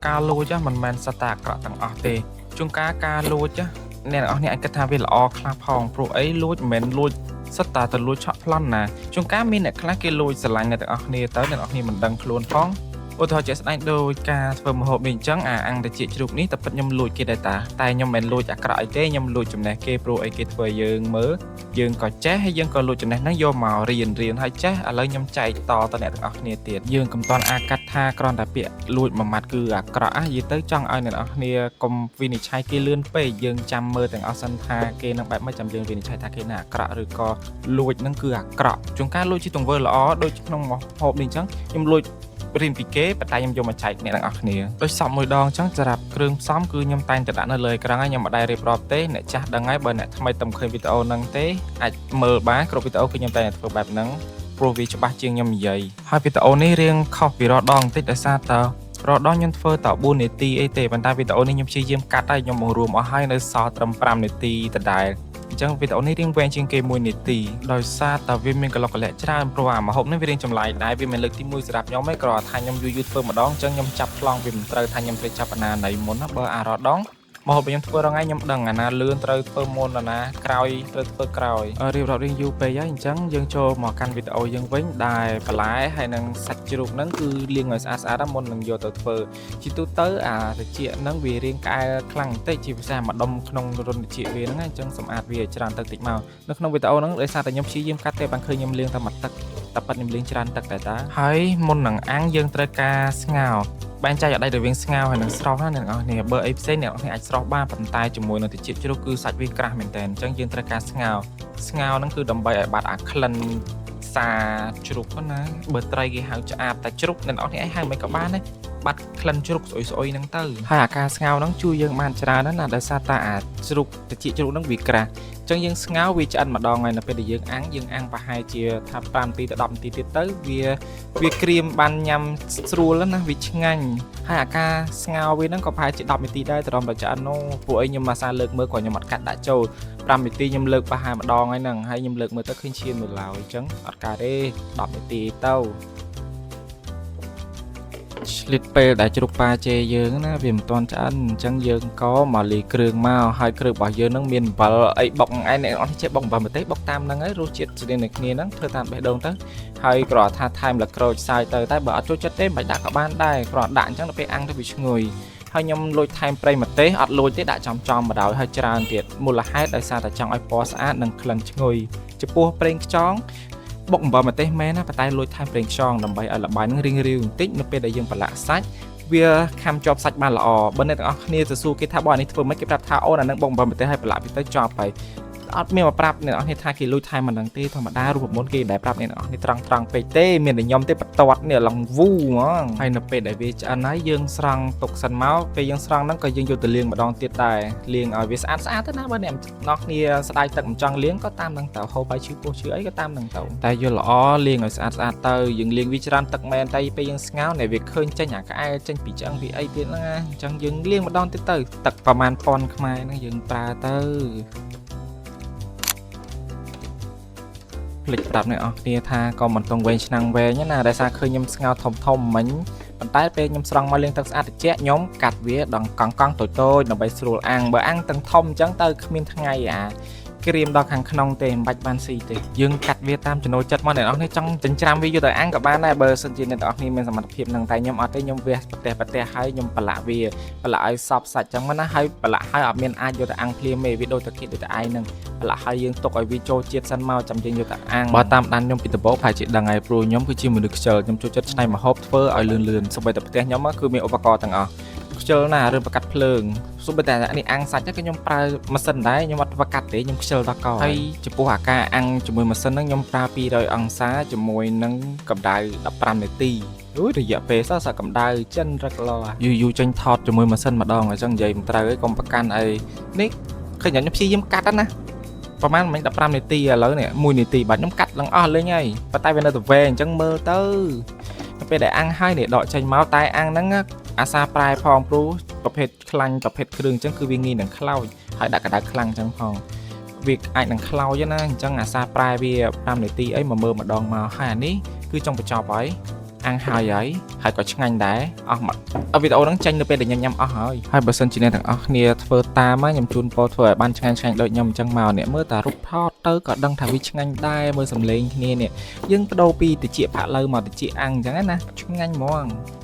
ការលួចមិនមែនសត្វតែអាក្រក់ទាំងអស់ទេជួនកាលការលួចអ្នកទាំងអស់គ្នាអាចគិតថាវាល្អខ្លះផងព្រោះអីលួចមិនមែនលួចសិតតែទៅលួចឆក់ប្លន់ណាជួនកាលមានអ្នកខ្លះគេលួចស្រឡាញ់អ្នកទាំងអស់គ្នាទៅអ្នកទាំងអស់គ្នាមិនដឹងខ្លួនផងឧទាហរណ៍ជាក់ស្ដែងដូចការធ្វើម្ហូបនេះអញ្ចឹងអាអង្គតិចជ្រូកនេះតែពិតខ្ញុំលួចគេដែរតាតែខ្ញុំមិនមែនលួចអាក្រក់អីទេខ្ញុំលួចចំណេះគេព្រោះអីគេធ្វើឲ្យយើងមើលយើងក៏ចេះហើយយើងក៏លួចចំណេះហ្នឹងយកមករៀនរៀនហើយចេះឥឡូវខ្ញុំចែកតទៅអ្នកទាំងអស់គ្នាទៀតយើងកុំទាន់អាកាត់ថាគ្រាន់តែពាក្យលួចមួយម៉ាត់គឺអាក្រក់និយាយទៅចង់ឲ្យអ្នកទាំងអស់គ្នាកុំវិនិច្ឆ័យគេលឿនពេកយើងចាំមើលទាំងអស់សិនថាគេនឹងបែបម៉េចចាំយើងវិនិច្ឆ័យថាគេនឹងអាក្រក់ឬក៏លួចហ្នឹងគឺអាក្រក់ជួនកាលលួចជាទង្វើល្អដូចក្នុងម្ហូបនេះអញ្ចឹងខ្ញុំលួចរៀនពីគេប៉ុន្តែខ្ញុំយកមកចែកអ្នកទាំងអស់គ្នាដូចសពមួយដងអញ្ចឹងសម្រាប់គ្រឿងផ្សំគឺខ្ញុំតែងតែដាក់នៅលើអេក្រង់ហើយខ្ញុំមិនដែលរៀបរាប់ទេអ្នកចាស់ដឹងហើយបើអ្នកថ្មីតែមិនឃើញវីដេអូហ្នឹងទេអាចមើលបានគ្រប់វីដេអូគឺខ្ញុំតែងតែធ្វើបែបហ្នឹងព្រោះវាច្បាស់ជាងខ្ញុំនិយាយហើយវីដេអូនេះរៀងខុសពីរាល់ដងបន្តិចដោយសារតើរាល់ដងខ្ញុំធ្វើត4នាទីអីទេប៉ុន្តែវីដេអូនេះខ្ញុំព្យាយាមកាត់ហើយខ្ញុំបង្រួមអស់ហើយនៅសល់ត្រឹម5នាទីដដែលអញ្ចឹងវីដេអូនេះរៀងវែងជាងគេ1នាទីដោយសារតែវាមានកលកលៈច្រើនព្រោះអាម្ហូបនេះវារៀងចម្លែកដែរវាមិនលើកទី1សម្រាប់ខ្ញុំទេគ្រាន់តែថាខ្ញុំយូរយូរធ្វើម្ដងអញ្ចឹងខ្ញុំចាប់ប្លង់វាមិនត្រូវថាខ្ញុំត្រូវចាប់អាណាណីមុនណាបើអារាល់ដងម្ហូបខ្ញុំធ្វើរាល់ថ្ងៃខ្ញុំដឹងអាណាលឿនត្រូវធ្វើមុនអាណាក្រោយត្រូវធ្វើក្រោយរៀបរាប់រៀងយូរពេកហើយអញ្ចឹងយើងចូលមកកាន់វីដេអូយើងវិញដែលបន្លែហើយនិងសាច់ជ្រូកហ្នឹងគឺលាងឲ្យស្អាតស្អាតមុននឹងយកទៅធ្វើជាទូទៅអាត្រចៀកហ្នឹងវារៀងក្អែលខ្លាំងបន្តិចជាពិសេសម្ដុំក្នុងរន្ធត្រចៀកវាហ្នឹងអញ្ចឹងសម្អាតវាឲ្យច្រើនទឹកតិចមកនៅក្នុងវីដេអូហ្នឹងដោយសារតែខ្ញុំព្យាយាមកាត់ទេបានឃើញខ្ញុំលាងតែមួយទឹកតែប៉ិតខ្ញុំលាងច្រើនទឹកតែតាហើយមុននឹងអាំងយើងត្រូវការស្ងោរបែងចែកឲ្យដាច់រវាងស្ងោរហើយនិងស្រស់ណាអ្នកនរគ្នាបើអីផ្សេងអ្នកនរគ្នាអាចស្រស់បានប៉ុន្តែជាមួយនឹងត្រចៀកជ្រូកគឺសាច់វាក្រាស់មែនតើអញ្ចឹងយើងត្រូវការស្ងោរស្ងោរហ្នឹងគឺដើម្បីឲ្យបាត់អាក្លិនសាជ្រូកណាបើត្រីគេហៅឆ្អាបតែជ្រូកអ្នកនរគ្នាអាចហៅមិនក៏បានដែរបាត់ក្លិនជ្រូកស្អុយស្អុយហ្នឹងទៅហើយអាការស្ងោរហ្នឹងជួយយើងបានច្រើនណាស់ណាដោយសារតែអាជ្រូកត្រចៀកជ្រូកហ្នឹងវាក្រាស់អញ្ចឹងយើងស្ងោរវាឆ្អិនម្ដងហើយនៅពេលដែលយើងអាំងយើងអាំងប្រហែលជាថា5នាទីទៅ10នាទីទៀតទៅវាវាក្រៀមបានញ៉ាំស្រួលណាវាឆ្ងាញ់ហើយអាការស្ងោរវាហ្នឹងក៏ប្រហែលជា10នាទីដែរត្រឹមតែឆ្អិននោះពួកអីខ្ញុំអាសាលើកមើលក៏ខ្ញុំអត់កាត់ដាក់ចូល5នាទីខ្ញុំលើកប្រហែលម្ដងហើយហ្នឹងហើយខ្ញុំលើកមើលទៅឃើញឈាមនៅឡើយអញ្ចឹងអត់កើតទេ10នាទីទៅឆ្លៀតពេលដែលជ្រូកប៉ាជេយើងណាវាមិនទាន់ឆ្អិនអញ្ចឹងយើងក៏មកលាយគ្រឿងមកហើយគ្រឿងរបស់យើងហ្នឹងមានអំបិលអីបុកឯងអ្នកនរចេះបុកអំបិលម្ទេសបុកតាមហ្នឹងហើយរសជាតិស្តៀងនឹងគ្នាហ្នឹងធ្វើតាមបេះដូងទៅហើយគ្រាន់ថាថែមលក្រូចសាយទៅតែបើអត់ចូលចិត្តទេមិនបាច់ដាក់ក៏បានដែរគ្រាន់ដាក់អញ្ចឹងដល់ពេលអាំងទៅវាឈ្ងុយហើយខ្ញុំលួចថែមប្រេងម្ទេសអត់លួចទេដាក់ចំចំមកដោយហើយច្រើនទៀតមូលហេតុដោយសារតែចង់ឲ្យពណ៌ស្អាតនិងក្លិនឈ្ងុយចំពោះប្រេងខ្យងបុកអំបិលម្ទេសមែនណាប៉ុន្តែលួចថែមប្រេងខ្យងដើម្បីឲ្យល្បាយនឹងរៀងរាវបន្តិចនៅពេលដែលយើងប្រឡាក់សាច់វាខាំជាប់សាច់បានល្អបើអ្នកទាំងអស់គ្នាទៅសួរគេថាបងអានេះធ្វើម៉េចគេប្រាប់ថាអូនអានឹងបុកអំបិលម្ទេសឲ្យប្រឡាក់វាទៅចប់ហើយអត់មានមកប្រាប់អ្នកនរគ្នាថាគេលួចថែមមិនដឹងទេធម្មតារូបមន្តគេមិនដែលប្រាប់អ្នកនរគ្នាត្រង់ត្រង់ពេកទេមានតែខ្ញុំទេបន្ទាត់នេះឡងវូហ្មងហើយនៅពេលដែលវាឆ្អិនហើយយើងស្រង់ទុកសិនមកពេលយើងស្រង់ហ្នឹងក៏យើងយកទៅលាងម្ដងទៀតដែរលាងឲ្យវាស្អាតស្អាតទៅណាបើអ្នកនរគ្នាស្ដាយទឹកមិនចង់លាងក៏តាមហ្នឹងទៅហូបហើយឈឺពោះឈឺអីក៏តាមហ្នឹងទៅតែយល់ល្អលាងឲ្យស្អាតស្អាតទៅយើងលាងវាច្រើនទឹកមែនតែពេលយើងស្ងោរនេះវាឃើញចេញអាក្អែលចេញពីឆ្អឹងពីអីទៀតហ្នឹងណាអញ្ចឹងយើងលាងម្ដងទៀតទៅទឹកប្រហែលពាន់ខ្មែរហ្នឹងយើងប្រើទៅ ភ្លេចប្រាប់អ្នកនរគ្នាថាក៏មិនតង់វែងឆ្នាំងវែងណាដោយសារឃើញខ្ញុំស្ងោរធំធំមិញប៉ុន្តែពេលខ្ញុំស្រង់មកលាងទឹកស្អាតត្រជាក់ខ្ញុំកាត់វាដល់កង់កង់តូចតូចដើម្បីស្រួលអាំងបើអាំងទាំងធំអញ្ចឹងទៅគ្មានថ្ងៃអាក្រៀមដល់ខាងក្នុងទេមិនបាច់បានស៊ីទេយើងកាត់វាតាមចំណូលចិត្តមកអ្នកនរគ្នាចង់ចិញ្ច្រាំវាយកទៅអាំងក៏បានដែរបើសិនជាអ្នកនរគ្នាមានសមត្ថភាពនឹងតែខ្ញុំអត់ទេខ្ញុំវះប្រទេសប្រទេសហើយខ្ញុំប្រឡាក់វាប្រឡាក់ឲ្យសពសាច់ចឹងណាហើយប្រឡាក់ហើយអត់មានអាចយកទៅអាំងភ្លាមទេវាដូចតែគេដូចតែឯងហ្នឹង ប្រឡាក់ហើយយើងទុកឲ្យវាចូលជាតិសិនមកចាំយើងយកទៅអាំងបើតាមដានខ្ញុំពីដំបូងប្រហែលជាដឹងហើយព្រោះខ្ញុំគឺជាមនុស្សខ្ជិលខ្ញុំចូលចិត្តច្នៃម្ហូបធ្វើឲ្យលឿនលឿនសូម្បីតែផ្ទះខ្ញុំគឺមានឧបករណ៍ទាំងអស់ខ្ជិលណាស់រឿងប្រកាត់ភ្លើងសូម្បីតែនេះអាំងសាច់ក៏ខ្ញុំប្រើម៉ាស៊ីនដែរខ្ញុំអត់ប្រកាត់ទេខ្ញុំខ្ជិលដល់កហើយចំពោះអាការអាំងជាមួយម៉ាស៊ីនហ្នឹងខ្ញុំប្រើ200អង្សាជាមួយនឹងកម្ដៅ15នាទីអូយរយៈពេលសោះសកម្ដៅចិនរឹកឡយូរយូរចេញថតជាមួយម៉ាស៊ីនម្ដងអញ្ចឹងនិយាយមិនត្រូវឯងកុំប្រកាន់អីនេះឃើញខ្ញុំព្យាយាមកាត់ណាប្រហែលមិញ15នាទីឥឡូវនេះ1នាទីបាទខ្ញុំកាត់ឡើងអស់លេងហើយប៉ុន្តែវានៅតែវែងអញ្ចឹងមើលទៅទៅពេលដែលអាំងហើយនេះដកចេញមកតែអាំងហ្នឹងអាសាប្រែផងព្រោះប្រភេទខ្លាញ់ប្រភេទគ្រឿងអញ្ចឹងគឺវាងាយនឹងខ្លោចហើយដាក់កម្ដៅខ្លាំងអញ្ចឹងផងវាអាចនឹងខ្លោចណាអញ្ចឹងអាសាប្រែវា5នាទីអីមកមើលម្ដងមកហើយអានេះគឺចង់បញ្ចប់ហើយ អាំងហើយហើយហើយក៏ឆ្ងាញ់ដែរអស់មកអវីដេអូហ្នឹងចេញនៅពេលដែលខ្ញុំញ៉ាំអស់ហើយហើយបើសិនជាអ្នកទាំងអស់គ្នាធ្វើតាមខ្ញុំជូនពរធ្វើឲ្យបានឆ្ងាញ់ឆ្ងាញ់ដូចខ្ញុំអញ្ចឹងមកអ្នកមើលតារូបថតទៅក៏ដឹងថាវាឆ្ងាញ់ដែរមើលសំឡេងគ្នានេះយើងបដូរពីតិចផាក់លើមកតិចអាំងអញ្ចឹងណាឆ្ងាញ់ហ្មង។